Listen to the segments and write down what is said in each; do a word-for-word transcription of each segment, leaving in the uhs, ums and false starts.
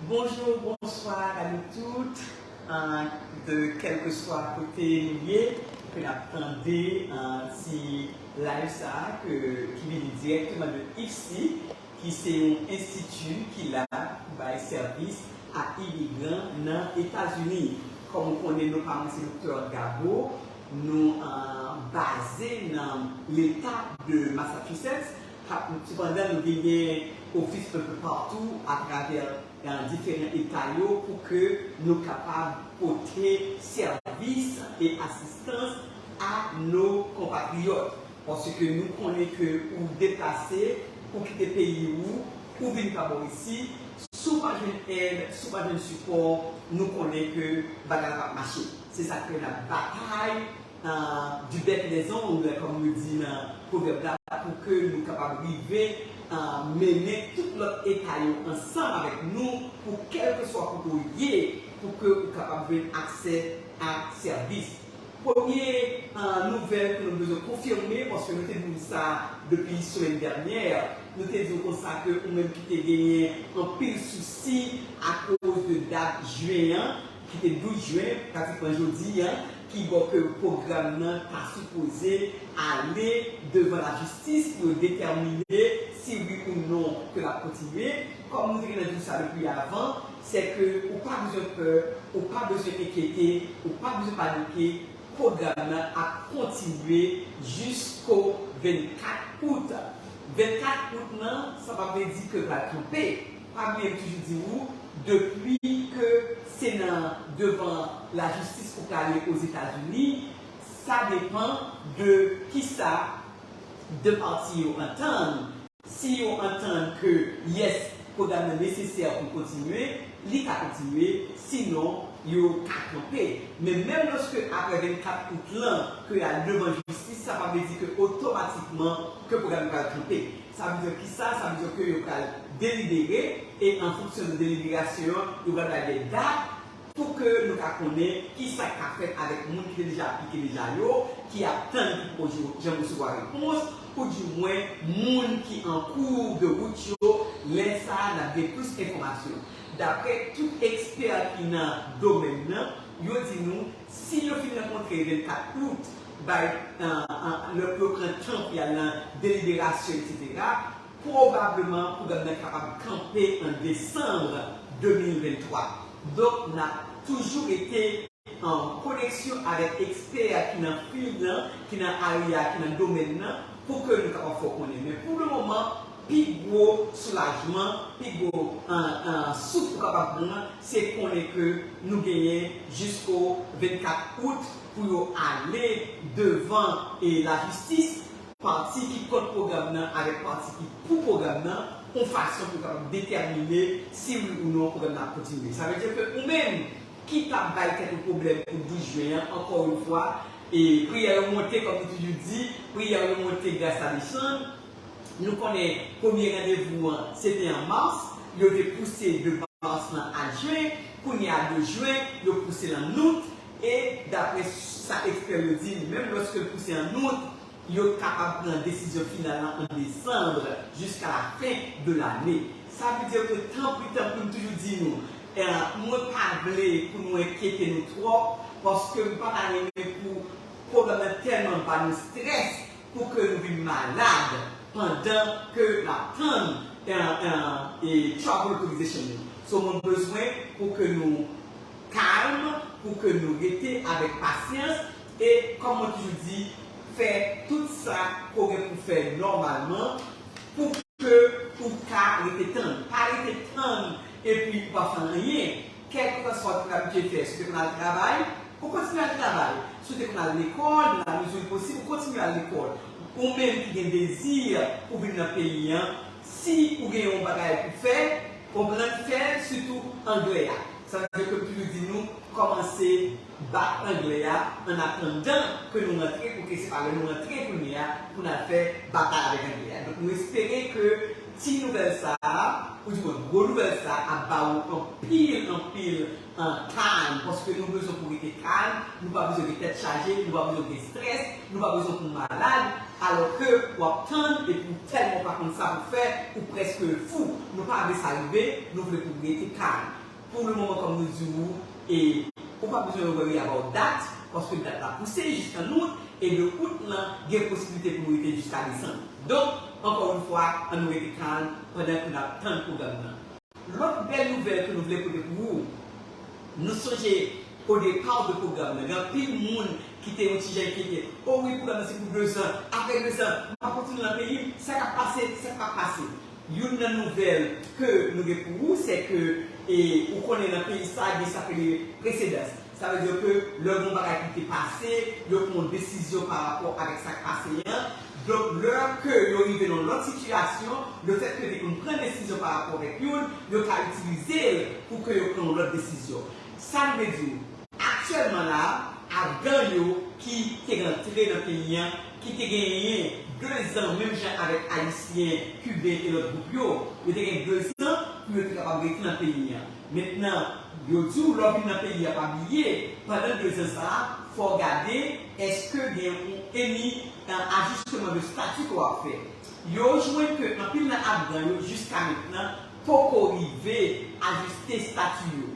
Bonjou, bonswa a nou tout, de kèlkeswa kote nou ye, ke n ap tande ti live sa a, ki vini dirèkteman de IFSI, ki se yon enstiti ki la pou bay sèvis a imigran nan Etazini. Kòm ou konnen, non pa mwen se Doktè Gabo, nou baze nan leta de Massachusetts. Sepandan, nou genyen ofis enpe patou atravè diferan eta yo pou ke nou kapab pote sèvis e asistans a nos konpatriyòt. Paske nou konnen ke ou deplase, ou kite peyi ou, ou vin pa bò isi, si w pa jwenn èd, si w pa jwenn sipò, nou konnen ke bagay la p ap mache. Se sa k fè n ap batay du bec et des ongles, kòm yo di nan pwovèb la, pou ke nou kapab rive mennen tout lòt eta yo ansanm avèk nou, pou kèlkeswa kote w ye, pou ke ou kapab jwenn aksè a sèvis. Premye nouvèl ke nou bezwen konfime, paske nou te di nou sa depi semèn dènyè, nou te di nou konsa ke ou menm ki te genyen anpil sousi akoz de dat jen an, ki te douz jen, pratikman jodi a, ki bò ke pwogram nan ta sipoze ale devan lajistis pou yo detèmine si wi ou non ke l ap kontinye. Kòm nou te gentan di w sa depi avan, se ke ou pa bezwen pè, ou pa bezwen enkyete, ou pa bezwen panike, pwogram nan ap kontinye jisko vennkat out. Vennkat out nan, sa pa vle di ke l pral kanpe. Pa bliye m toujou di w, depi ke se nan devan lajistis ou prale Ozetazini, sa depann de kisa de pati yo antann. Si yo antann ke yes, pwogram nan nesesè pou kontinye, li ka kontinye, sinon yo ka kanpe. Men menm lòske apre vennkat out lan ke y al devan jistis, sa pa vle di ke otomatikman ke pwogram nan pral kanpe. Sa vle di kisa? Sa vle di ke yo pral delibere e an fonksyon de deliberasyon an, yo pral bay de dat pou ke nou ka konnen kisa k ka fèt avèk moun ki te deja aplike deja yo, ki ap tann ki poko janm resevwa repons, oudimwen moun ki an kou de wout yo, lè sa a n ap gen plis enfòmasyon. Daprè tout ekspè ki nan domèn nan, yo di nou, si yo fin rankontre vennkat out, bay, lè pou yo pran tan pou y al nan deliberasyon, etsetera, pwobableman pwogram nan kapab kanpe an desanm de mil venntwa. Donk, n ap toujou rete an koneksyon avèk ekspè ki nan field lan, ki nan area, ki nan domèn nan, pou ke nou kapab fè w konnen. Men pou le moman, pi gwo soulajman, pi gwo souf ou kapab pran, se konnen ke nou genyen jisko vennkat out pou yo ale devan lajistis, pati ki kont pwogram nan avèk pati ki pou pwogram nan, yon fason pou yo kapab detèmine si wi ou non pwogram nan ap kontinye. Sa vle di ke ou menm ki t ap bay tèt ou pwoblèm pou douz jen an, ankò yon fwa, e priyè yo monte, kòm nou toujou di, priyè yo monte, gras la desann. Nou konnen premye randevou an, se te an mas, yo te pouse de mas lan a jen, kounye a de jen, yo pouse l an out, e daprè sa ekspè yo di, menm lòske l pouse an out, yo kapab pran desizyon final lan an desanm, jiska la fen de lane. Sa vle di ke tanpri, tanpri, m toujou di nou, mwen pa vle pou nou enkyete nou twòp, paske m pa ta renmen pou pwoblèm nan tèlman ba nou strès pou ke nou vin malad pandan ke n ap tann travel authorization nou. So, mwen bezwen pou ke nou kalm, pou ke nou rete avèk pasyans, e kòm mwen toujou di, fè tout sa ke w gen pou fè nòmalman pou ke ou ka rete tann. Pa rete tann epi ou pa fè anyen. Kèlkeswa sa w te abitye fè, si w te konn al travay, ou kontinye al travay. Si w te konn al lekòl, nan lamezi posib, ou kontinye al lekòl. Ou menm ki gen dezi pou vin nan peyi an, si ou gen yon bagay pou fè, konprann fè l, sitou anglè a. Sa vle di ke m toujou di nou, kòmanse bat anglè a, an atandan ke nou rantre, pou ke se pa lè nou rantre kounye a, pou n al fè batay avèk anglè a. Donk, nou espere ke ti nouvèl sa a, oudimwen gwo nouvèl sa a, ap ba ou anpil, anpil kalm, paske nou bezwen pou rete kalm, nou pa bezwen gen tèt chaje, nou pa bezwen gen strès, nou pa bezwen pou malad, alò ke w ap tann epi w tèlman pa konn sa pou fè, ou prèske fou. Nou pa vle sa rive, nou vle pou w rete kalm. Pou le moman, kòm nou di w, e ou pa bezwen worry about that, paske dat la pouse jiskan out, e de out lan, gen posiblite pou nou rete jiska desanm. Donk, ankò yon fwa, ann nou rete kalm pandan ke n ap tann pwogram nan. Lòt bèl nouvèl ke nou vle pote pou ou, nou sonje o depa de pwogram nan, gen anpil moun ki te yon ti jan enkyete. O wi, pwogram nan se pou dezan. Apre dezan, m ap kontinye nan peyi m, sa k ap pase, sa k ap pase. Youn nan nouvèl ke nou gen pou ou, se ke, e, ou konnen nan peyi sa, gen sa k rele presedans. Sa vle di ke lè gen yon bagay ki te pase, yo pran yon desizyon pa rapò avèk sa k pase an. Donk, lè ke yo rive nan yon lòt sitiyasyon, lefètke yo te konn pran desizyon pa rapò avèk youn, yo ka itilize l pou ke yo pran yon lòt desizyon. Sa nou vle di w, aktyèlman la, afgan yo ki te rantre nan peyi an, ki te genyen dezan, menm jan avèk ayisyen, kiben e lòt gwoup yo, yo te gen dezan pou yo te kapab rete nan peyi an. Mentnan, yo di w lè w vin nan peyi a, pa bliye, pandan dezan sa a, fò w gade èske gen yon eni, eh, ajisteman de stati ke w ap fè. Yo jwenn ke anpil nan afgan yo, jiska mentnan, poko rive ajiste stati yo.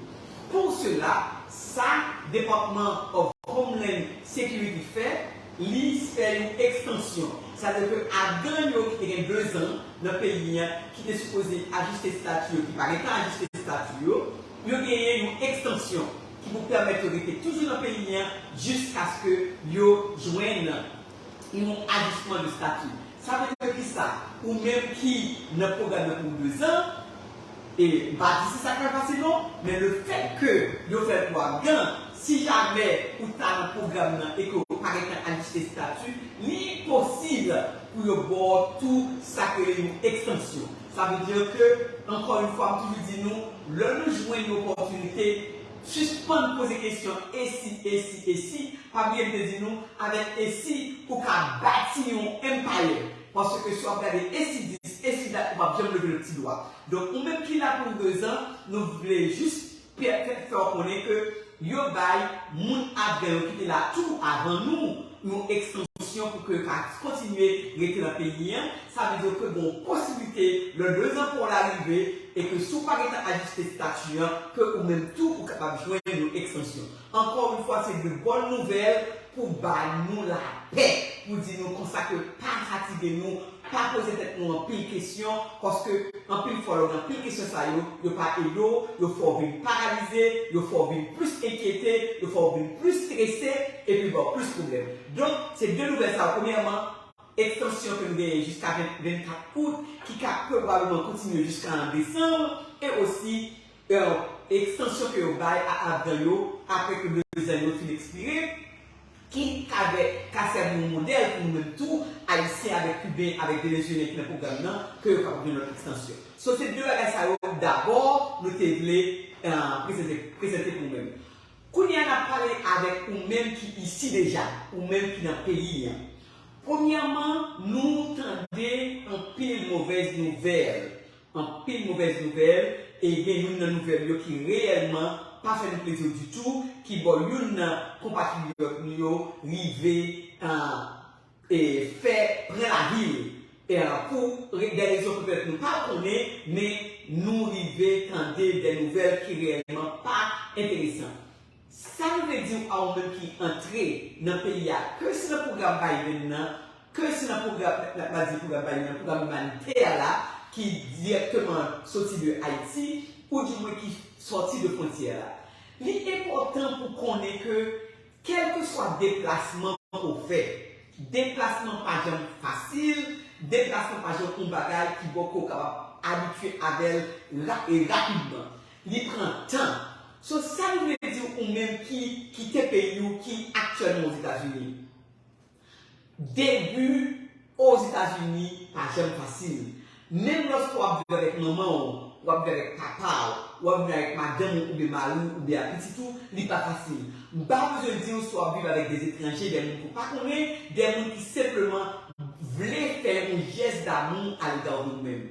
Pou sela, sa, Department of Homeland Security fè, li fè yon ekstansyon. Sa vle di ke afgan yo ki te gen dezan nan peyi an, ki te sipoze ajiste stati yo, ki pa gentan ajiste stati yo, yo genyen yon ekstansyon ki pou pèmèt yo rete toujou nan peyi an jiskaske yo jwenn yon ajisman de stati. Sa vle di ki sa? Ou menm ki nan pwogram nan pou dezan, e m pa di se sa k pral pase non, men lefètke yo fè l pou afgan, si jamè ou ta nan pwogram nan e ke w pa gentan ajiste stati, li posib pou yo ba w tou sa k rele yon ekstansyon. Sa vle di ke, ankò yon fwa, m toujou di nou, lè nou jwenn yon opòtinite, sispann poze kesyon e si, e si, e si. Pa bliye m te di nou, avèk e si, ou ka bati yon empire. Paske si w ap gade e si dis, e si dat, ou p ap janm leve l ti dwa. Donk, ou menm ki la pou dezan, nou vle jis fè, fè, fè w konnen ke yo bay moun afgan yo ki te la tou avan nou yon ekstansyon pou ke yo ka kontinye rete nan peyi an. Sa vle di ke gen yon posiblite lè dezan pa w la rive e ke si w pa gentan ajiste stati an, ke ou menm tou ou kapab jwenn yon ekstansyon. Ankò yon fwa, se de bòn nouvèl pou ba nou lapè, pou di nou konsa ke pa fatige nou, pa poze tèt nou anpil kesyon, paske anpil fwa lè w gen anpil kesyon sa yo, yo pa ede w, yo fè w vin paralize, yo fè w vin plis enkyete, yo fè w vin plis strese, epi ba w plis pwoblèm. Donk, se de nouvèl sa yo. Premyèman, ekstansyon ke nou genyen jiska ven, vennkat out, ki ka pwobableman kontinye jiska an desanm, e osi, e, ekstansyon ke yo bay a afgan yo apre ke dezan yo fin ekspire, ki ka vè, ka sèvi yon modèl pou nou menm tou, ayisyen avèk kiben, avèk venezuelyen ki nan pwogram nan, ke yo kapab jwenn lòt ekstansyon. So, se de bagay sa yo, dabò, nou te vle, e, prezante, prezante pou nou menm. Kounye a, n ap pale avèk ou menm ki isi deja, ou menm ki nan peyi an. Premyèman, nou tande anpil movèz nouvèl. Anpil movèz nouvèl, e gen youn nan nouvèl yo ki reyèlman pa fè nou plezi ditou, ki bò youn nan konpatriyòt nou yo rive, a, e, fè, pran lavi l. E, a, pou re, de rezon petèt nou pa konnen, men nou rive tande de nouvèl ki reyèlman pa enteresan. Sa nou vle di w a ou menm ki antre nan peyi a, ke se nan pwogram Biden nan, ke se nan pwogram, n ap di pwogram Biden nan, pwogram imanitè la, ki dirèkteman soti de Ayiti, oudimwen ki sòti de fwontyè la. Li enpòtan pou konnen ke, kèlkeswa deplasman ke w fè, deplasman pa janm fasil, deplasman pa janm yon bagay ki bon ke w kapab abitye avè l ra, e rapidman. Li pran tan. So, sa nou vle di w, ou menm ki kite peyi w, ki aktyèlman Ozetazini. Debi Ozetazini pa janm fasil. Menm lòske w ap viv avèk manman w, w ap viv avèk papa w, w ap viv avèk madanm ou oubyen mari w oubyen ak pitit ou, li pa fasil. M pa bezwen di w si w ap viv avèk de etranje, de moun ke w pa konnen, de moun ki senpleman vle fè yon jès damou alega w menm.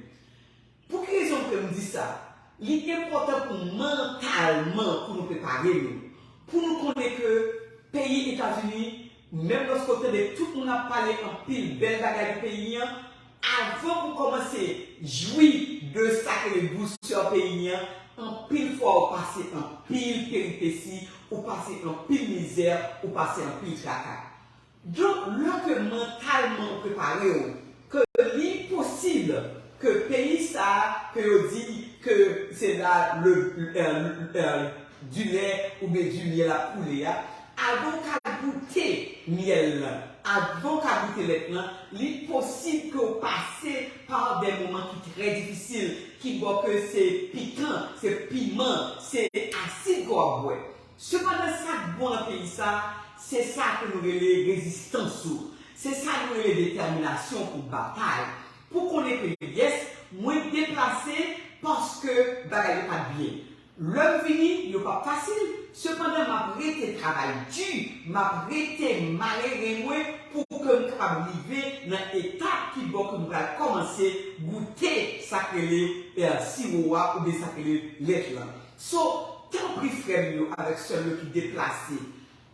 Pou ki rezon ke m di sa? Li enpòtan pou mantalman pou nou prepare nou. Pou nou konnen ke peyi Etazini, menm lòske w tande tout moun ap pale anpil bèl bagay de peyi an, avan pou kòmanse jwi de sa ke le dousè peyi an, anpil fwa ou pa pase anpil peripesi, ou pase anpil mizè, ou pase anpil traka. Donk, lè ke mantalman ou prepare w, ke li posib ke peyi sa a, ke yo di ke se la le, euh, euh, du lait oubyen du miel ap koule a, avan w ka goute myèl lan, avan w ka goute lèt lan, li posib ke w pase pa de moman ki trè difisil, ki bò ke se pikan, se piman, se asid ke w ap bwè. Sepandan, sa k bon nan peyi sa, se sa ke nou rele rezistans ou. Se sa nou rele detèminasyon pou batay. Pou konnen ke, yes, mwen deplase paske bagay yo pa t byen. Lè m vini, yo p ap fasil. Sepandan, m ap rete travay di, m ap rete mare ren mwen pou ke m kapab rive nan etap ki bò ke m pral kòmanse goute sa k rele, eh, siwo a oubyen sa k rele lèt lan. So, tanpri frè m yo avèk sè m yo ki deplase,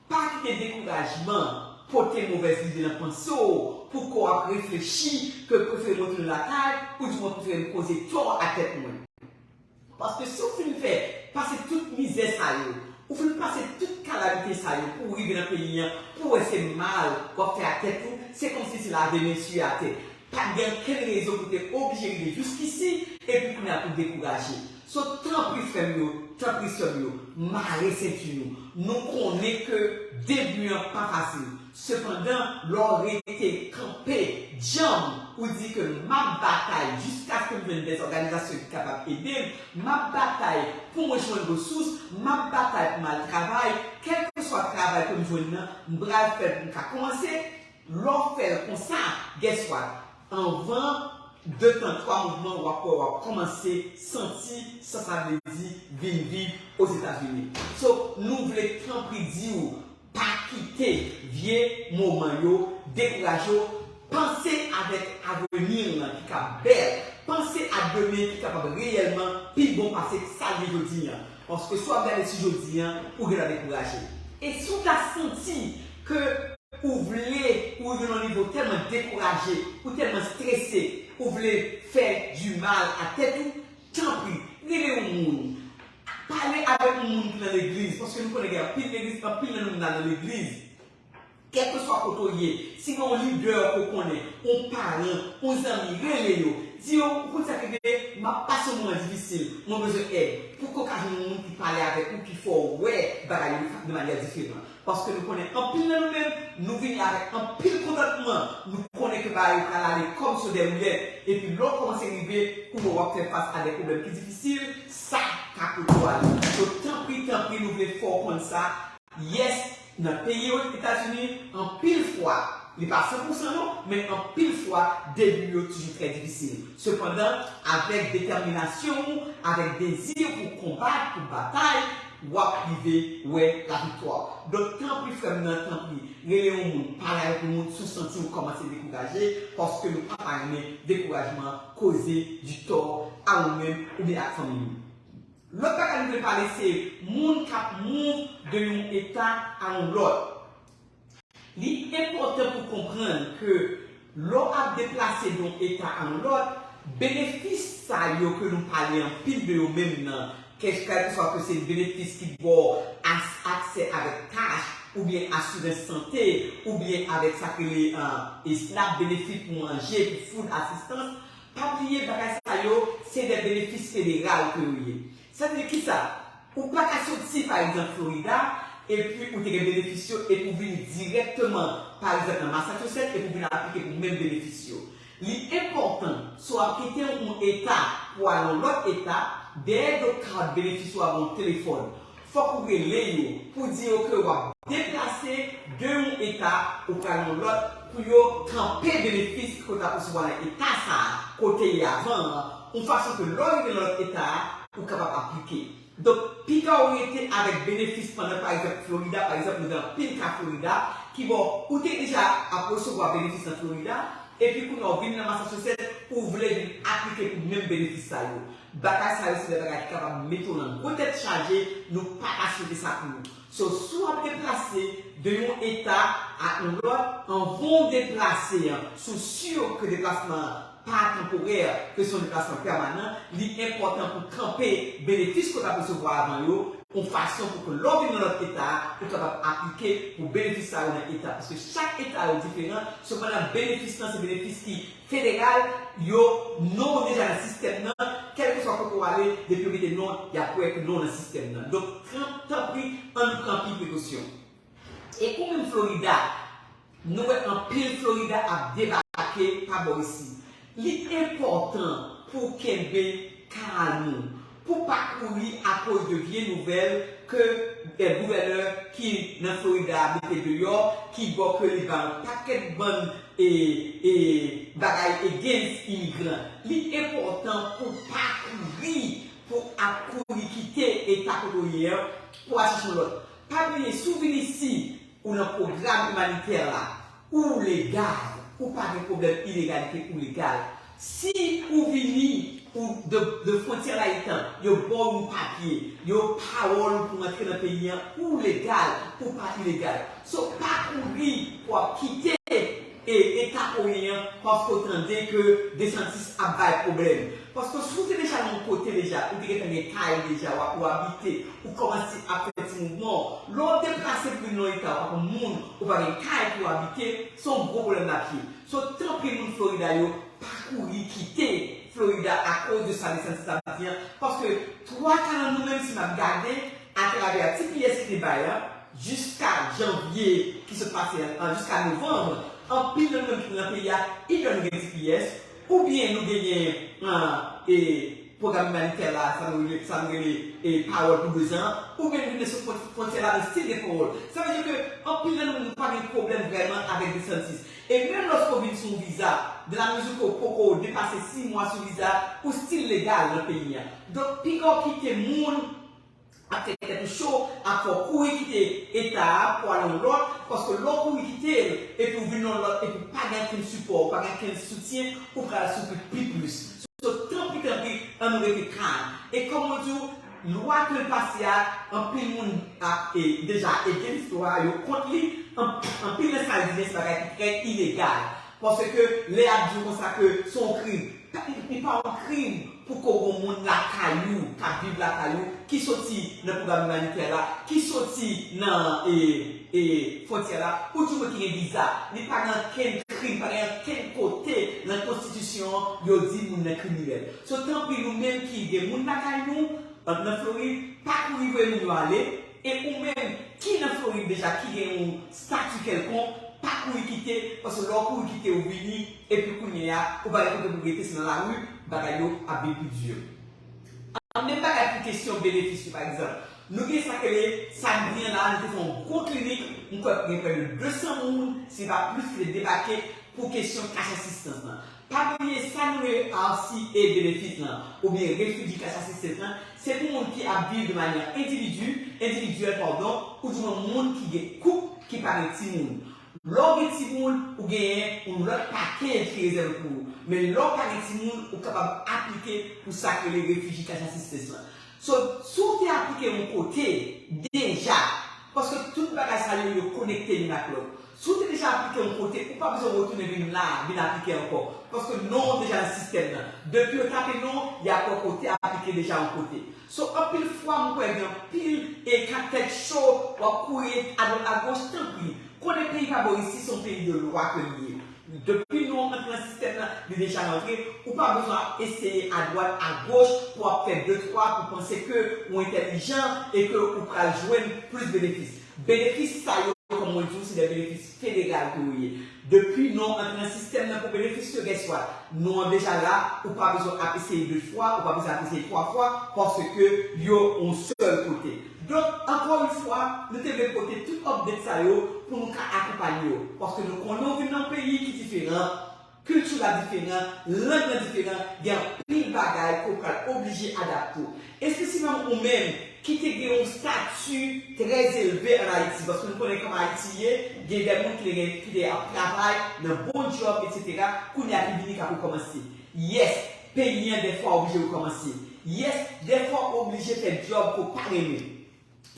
pa kite dekourajman pote movèz lide nan panse w pou kò w ap reflechi ke w prefere w retounen lakay, oudimwen prefere m koze tò a tèt mwen. Paske si w fin fè pase tout mizè sa yo, ou fin pase tout kalamite sa yo pou w rive nan peyi an, pou w wè se mal w ap fè a tèt ou, se kòmsi se lave men sou atè. Pa t gen okenn rezon pou te oblije rive jiskisi, epi kounye a pou dekouraje. So, tanpri frè m yo, tanpri sè m yo, mare senti nou. Nou konnen ke debi an pa fasil. Sepandan, lè w rete kanpe djanm, ou di ke m ap batay jiskaske m jwenn dèzòganizasyon ki kapab ede m, m ap batay pou mwen jwenn resous, m ap batay pou m al travay, kèlkeswa travay ke m jwenn nan, m pral fè l pou m ka kòmanse. Lè w fè l konsa, guess what? Anvan de tan, twa mouvman, w ap wè w ap kòmanse santi sa sa vle di vin viv Ozetazini. So, nou vle tanpri di w, pa kite vye moman yo dekouraje w. Panse avèk avni lan ki ka bèl. Panse a demen ki kapab reyèlman pi bon pase sa l ye jodi an. Paske si w ap gade sou jodi an, ou gentan dekouraje. E si w ta santi ke ou vle, ou rive nan nivo tèlman dekouraje, ou tèlman strese, ou vle fè du mal a tèt ou, tanpri, rele yon moun. Pale avèk yon moun ki nan legliz, paske nou konnen gen anpil legliz, anpil nan nou nan legliz. Kèlkeswa kote w ye, si gen yon lidè ke w konnen, yon paran, yon zanmi, rele yo. Di yo, ou konn sa k rive, m ap pase yon moman difisil, mwen bezwen èd. Pou ke w ka jwenn yon moun ki pale avèk ou, ki fè w wè bagay yo de manyè diferan. Paske nou konnen anpil nan nou menm, nou vini avèk anpil kontantman, nou konnen ke bagay yo pral ale kòm sou dè woulèt, epi lè w kòmanse rive, kounye a w ap fè fas a de pwoblèm ki difisil, sa ka pote w ale. So, tanpri, tanpri, nou vle fè w konn sa, yes, nan peyi Etazini, anpil fwa, li pa san pousan non, men anpil fwa, debi yo toujou trè difisil. Sepandan, avèk detèminasyon ou, avèk dezi pou konbat, pou batay, w ap rive wè laviktwa. Donk, tanpri, frè m nan, tanpri, rele yon moun, pale avèk yon moun si w santi w kòmanse dekouraje, paske nou pa ta renmen dekourajman koze ditò a ou menm oubyen ak fanmi nou. Lòt bagay nou vle pale se moun k ap move de yon eta a yon lòt. Li enpòtan pou konprann ke lè w ap deplase de yon eta a yon lòt, benefis sa yo ke nou pale anpil de yo menm nan, kèlkeswa ke se benefis ki ba w as-, aksè avèk kach, oubyen asirans sante, oubyen avèk sa k rele, ah, SNAP, benefit pou manje, pou food assistance, pa bliye bagay sa yo, se de benefis federal ke yo ye. Sa vle di kisa? Ou pa ka soti, pa egzanp, Florida, epi ou te gen benefis yo, epi ou vini dirèkteman, pa egzanp, nan Massachusetts, epi ou vin aplike pou menm benefis yo. Li enpòtan, si w ap kite yon eta pou al yon lòt eta, dèyè do kad benefis yo ap yon telefòn. Fòk ou rele yo pou di yo ke w ap deplase de yon eta ou pral yon lòt pou yo kanpe benefis ke w t ap resevwa nan eta sa a, kote ye avan an, yon fason ke lè w rive nan lòt eta a, ou kapab aplike. Donk, piga w rete avèk benefis pandan, pa egzanp, Florida, pa egzanp, nou gen anpil ka Florida, ki bon, ou te deja ap resevwa benefis nan Florida, epi kounye a w vin nan Massachusetts, ou vle vin aplike pou menm benefis sa yo. Bagay sa yo se de bagay ki kapab mete w nan gwo tèt chaje, nou pa ka swete sa pou ou. So, si w ap deplase de yon eta a yon lòt, anvan w deplase an, si w si ke deplasman an pa tanporè, ke se yon deplasman pèmanan, li enpòtan pou kanpe benefis ke w t ap resevwa avan yo, yon fason pou ke lè w vin nan lòt eta a, ou kapab aplike pou benefis sa yo nan eta. Paske chak eta yo diferan, sepandan benefis lan se benefis ki federal, yo, non w deja nan sistèm nan, kèlkeswa kote w ale, depi yo mete non, y ap wè ke non w nan sistèm nan. Donk, tan, tanpri, ann pran anpil prekosyon. E ou menm Florida, nou wè anpil Florida ap debake pa bò isi. Li enpòtan pou w kenbe kalm ou, pou w pa kouri akoz de vye nouvèl ke, eh, gouvènè ki nan Florida mete deyò, ki bò ke li ba yon pakèt bann e, e bagay against imigran. Li enpòtan pou w pa kouri, pou w ap kouri kite eta kote w ye an, pou w al chèche yon lòt. Pa bliye, si w vin isi, ou nan pwogram imanitè la, ou legal, ou pa gen pwoblèm ilegalite, ou legal. Si ou vini, ou de, de fwontyè la etan, yo ba w yon papye, yo pawòl ou pou w antre nan peyi an, ou legal, ou pa ilegal. So, pa kouri pou w ap kite e, eta kote w ye an, paske w tande ke DeSantis ap bay pwoblèm. Paske si w te deja nan yon kote deja, ou te gentan gen kay deja, w ap, w abite, ou kòmanse ap fè ti mouvman w. Lè w deplase pou vin nan eta, ou pa konn moun, ou pa gen kay pou w abite, se yon gwo pwoblèm l ap ye. So, tanpri moun Florida yo, pa kouri kite Florida akoz de sa DeSantis ap di an, paske twa ka nan nou menm si n ap gade atravè T P S ki te bay la, jiska janvye ki sot pase an, jiska novanm, anpil nan nou menm ki nan peyi a, either nou gen T P S, oubyen nou genyen, an, e, pwogram imanitè la, sa nou rele, sa nou rele, e, pawòl pou dezan, oubyen nou vin sou fwon-, fwontyè la, nou still gen pawòl. Sa vle di ke anpil nan nou, nou pa gen pwoblèm vrèman avèk DeSantis. E menm lòske w vin sou yon viza, dans la mesure ke w poko depase sis mwa sou viza, ou still legal nan peyi a. Donk, piga w kite moun ap fè tèt ou cho, ap fè w kouri kite eta a pou al yon lòt, paske lè w kouri kite l, epi w vin yon lòt, epi w pa gen okenn sipò, w pa gen okenn soutyen, ou pral soufri pi plis. So, tanpri, tanpri, ann nou rete kalm. E kòm mwen di w, lwa ke l pase a, anpil moun ap, e, deja against lwa a, yo kont li, an-, anpil nan sa l di, se bagay ki trè ilegal. Paske lè y ap di w konsa ke se yon krim, li pa yon krim pou ke w gen yon moun lakay ou, k ap viv lakay ou, ki soti nan pwogram imanitè la, ki soti nan, e, e, fwontyè la, oudimwen ki gen viza. Li pa gen okenn krim, pa gen okenn kote nan konstitisyon an yo di moun nan kriminèl. So, tanpri nou menm ki gen moun lakay nou, nan Florid, pa kouri voye moun yo ale, e ou menm ki nan Florid deja, ki gen yon stati kèlkonk, pa kouri kite, paske lè w kouri kite, ou vini, epi kounye a, ou pa gen kote pou rete, se nan lari, bagay yo ap vin pi di. An, menm bagay pou kesyon benefis yo, pa egzanp. Nou gen sa k rele, sa k di an la, nou te fè yon gwo klinik, m kwè gen prè de de san moun, si pa plis, ki te debake pou kesyon cash assistance lan. Pa bliye sa nou rele R C A benefit lan, oubyen Refugee Cash Assistance lan, se pou moun ki ap viv de manyè endividi, endividyèl, padon, oudimwen moun ki gen koup ki pa gen timoun. Lè w gen timoun, ou genyen yon lòt pakèj ki rezève pou ou. Men lè w pa gen timoun, ou kapab aplike pou sa k rele Refugee Cash Assistance lan. So, si w te aplike yon kote deja, paske tout bagay sa yo, yo konekte youn ak lòt. Si w te deja aplike yon kote, ou pa bezwen retounen vin la, vin aplike ankò. Paske non w deja nan sistèm nan. Depi yo tape non, y ap wè ke w te aplike deja yon kote. So, anpil fwa, m kwè gen anpil e ka tèt cho, w ap kouri adwat agoch, tanpri. Konnen peyi pa bò isi, se yon peyi de lwa ke li ye. Depi non w antre nan sistèm nan, li deja rantre, ou pa bezwen ap eseye adwat, agoch, pou w ap fè de twa, pou panse ke ou entèlijan e ke ou pral jwenn plis benefis. Benefis sa yo, kòm mwen di w, se de benefis federal ke yo ye. Depi non w antre nan sistèm nan pou benefis yo, guess what? Non an deja la, ou pa bezwen ap eseye de fwa, ou pa bezwen ap eseye twa fwa, paske yo yon sèl kote. Donk, ankò yon fwa, nou te vle pote tout update sa yo pou nou ka akonpanye w. Paske nou konnen w vin nan yon peyi ki diferan, kilti w la diferan, lang lan diferan, gen anpil bagay ke w pral oblije adapte w. Espesyalman ou menm ki te gen yon stati trè elve ann Ayiti, paske nou konnen kòman Ayiti ye, gen de moun ki te gen, ki te ap travay nan bon djòb, etsetera, kounye a ki vini k ap rekòmanse. Yes, peyi an dèfwa oblije rekòmanse. Yes, dèfwa w oblije fè djòb ke w pa renmen.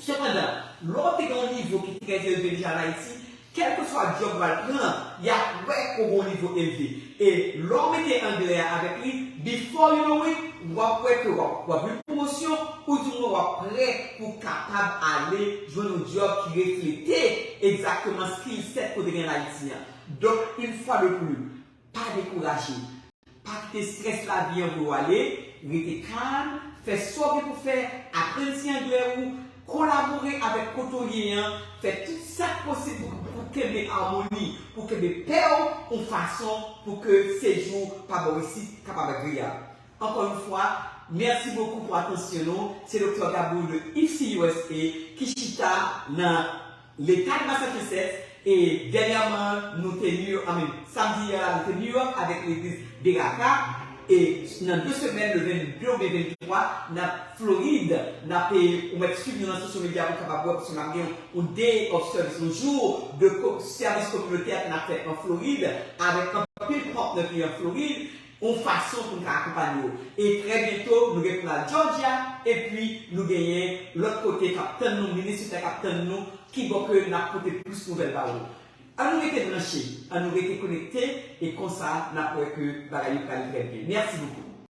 Sepandan, lè w te gen yon nivo ki trè elve deja ann Ayiti, kèlkeswa djòb ou al pran, y ap wè ke w gen yon nivo elve. E lè w mete anglè a avèk li, before you know it, w ap wè ke w ap, w ap jwenn pwomosyon, ou di mwen w ap prè pou w kapab ale jwenn yon djòb ki reflete egzakteman skill set ke w te gen an Ayiti an. Donk, une fois de plus, pa dekouraje. Pa kite strès lavi an voye w ale, rete kalm, fè sa w gen pou fè, aprann si anglè ou, kolabore avèk kote w ye an, fè tout sa k posib pou, pou kenbe amoni, pou kenbe pè w, yon fason pou ke sejou pa bò isit kapab agreyab. Encore une fois, merci beaucoup pour attention nou. Se Doktè Gabou de I F C U S A ki chita nan Leta de Massachusetts, e dènyèman, nou te New York, I mean, samdi a, nou te New York avèk legliz Beraka, e nan de semèn, le vennde oubyen venntwa, n ap Florid, n ap, e, ou mèt swiv nou nan social media pou kapab wè, paske n ap gen yon day of service, yon jou de ko-, sèvis kominotè ke n ap fè an Florid, avèk anpil partner ki an Florid, yon fason pou n ka akonpanye w. E trè byento, nou gen pou n al Georgia, epi nou genyen lòt kote k ap tann nou, Minnesota k ap tann nou, ki bò ke n ap pote plis nouvèl ba ou. Ann nou rete branche, ann nou rete konekte, e konsa n ap wè ke bagay yo prale trè byen. Mèsi bokou.